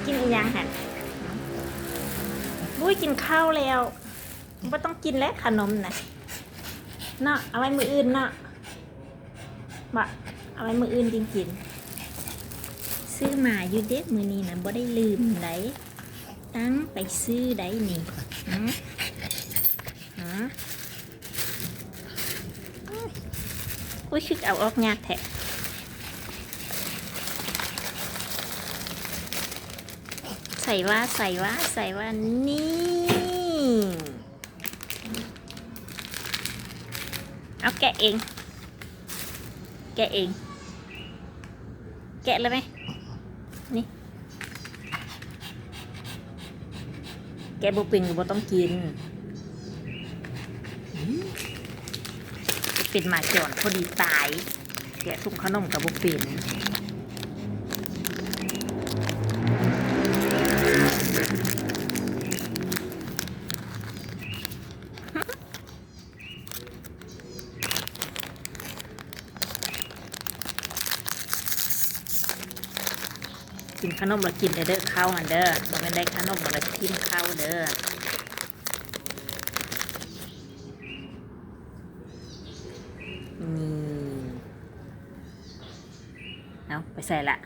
ກິນອີ່ຫຍັງຫັ້ນ? ບຸ້ຍ ກິນເຂົ້າແລ້ວ ບໍ່ຕ້ອງກິນແລ້ວຂະໜົມນະເນາະ ເອົາໄວ້ມື້ອື່ນເນາະ ບໍ່ ເອົາໄວ້ມື້ອື່ນຈຶ່ງກິນ. ຊື້ໝາຢູ່ເດ້ມື້ນີ້ນະ ບໍ່ໄດ້ລືມໃດ ຕັ້ງໄປຊື້ໃດນີ້ ຫື ຫື ໂອ້ຍ ຄືເອົາອອກຍາກແທ້. ໃສ່ວ່າ ໃສ່ວ່າ ໃສ່ວ່າ ນີ້ ເອົາແກະເອງ ແກະເອງ ແກະເລີຍແມະ ນີ້. ແກະບໍ່ເປັນກໍບໍ່ຕ້ອງກິນ. ອືມ ເປັນໝາຈອນພໍດີຕາຍ ແກະຖົງຂະໜົມກໍບໍ່ເປັນ. ກິນຂະໜົມແລ້ວກິນເດີ ເຂົ້າຫັ້ນເດີ ບໍ່ແມ່ນໄດ້ຂະໜົມແລ້ວກໍຖິ້ມເຂົ້າເດີ. ນີ້ ເອົາ ໄປໃສລະ?